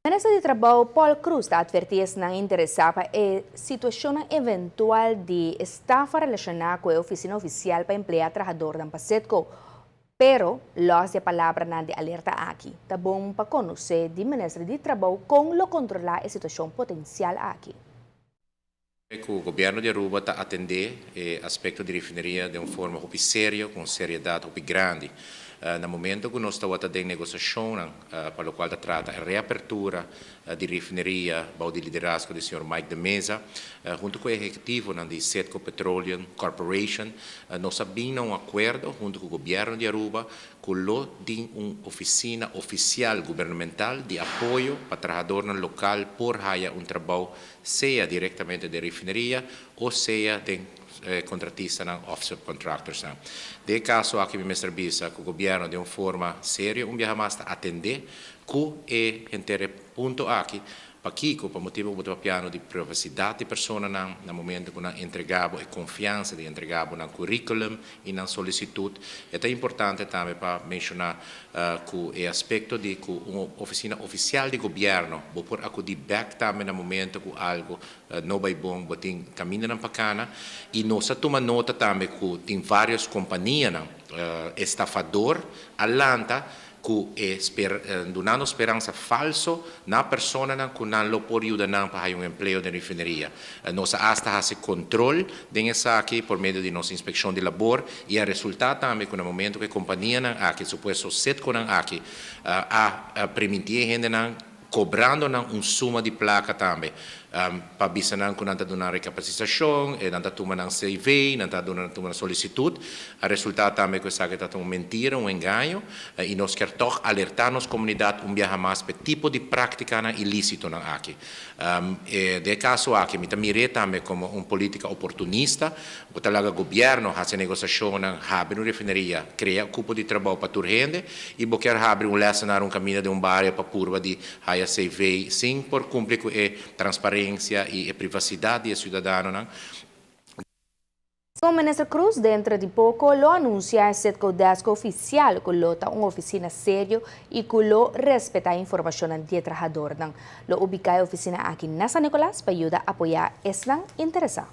Minister di Trabou Paul Croes ta adverti esnan interesa pa e situacionnan eventual di estafa relaciona cu e oficina oficial pa emplea trahadornan pa Citgo. Pero, los di e palabranan di alerta aki, ta bon pa conoce di Minister di Trabou con lo controla e situacion potencial aki. Cu gobierno di Aruba ta atende e aspecto di refineria di un forma hopi serio, cu un seriedad hopi grandi. Na momento cu nos tabata den negociacionnan pa locual ta trata e reapertura di refineria bou di liderazgo di señor Mike de Meza, hunto cu e ehecutivonan di Citgo Petroleum Corporation, nos a bin na un acuerdo hunto cu gobierno di Aruba cu lo tin un oficina oficial gubernamental di apoyo pa trahadornan local por haya un trabou sea directamente den refineria o sea den contratistanan of subcontractorsnan. Den e caso aki mi mester bisa cu gobierno den un forma serio un biaha mas ta atende cu e henter e punto aki. Pakico? Pa motibo cu bo ta papiando di privacidad di personanan na momento cu nan entrega bo e confiansa di entrega bo nan curriculum y nan solicitud. E ta importante tambe pa menciona cu e aspecto di cu un oficina oficial di gobierno bo por acudi bek tambe na momento cu algo no bay bon, bo tin camindanan pa cana. Y nos a tuma nota tambe cu tin varios companianan estafador a lanta cu e dunando speransa falso na personanan cu nan lo por yuda nan pa haya un empleo den refineria. Nos a hasta haci control den esaki por medio di nos inspeccion di labor y a resulta tambe cu na momento cu e companianan aki, supuesto Citgonan aki, a priminti e hendenan cobrando nan un suma di placa tambe pa bisa nan cu nan ta duna recapacitacion, nan ta tuma nan CV, nan ta duna tuma nan solicitud. A resulta tambe cu esaki ta un mentira, un engaño, y nos kier toch alerta nos comunidad un biaha mas p'e tipo di practicanan ilicitonan aki. Den e caso aki mi ta mir'e tambe como un politica oportunista. Bo ta laga gobierno haci negociacionnan, habri un refineria, crea cupo di trabou pa tur hende y bo kier habri un lessenaar un caminda den un bario pa purba di haya CV sin por cumpli cu e transparencia y e privacidad di e ciudadanonan. Segun Minister Croes, dentro di poco lo anuncia e Citgo Desk oficial cu lo ta un oficina serio y cu lo respeta informacionnan di e trahadornan. Lo ubica e oficina aki na San Nicolas pa yuda apoya esnan interesa.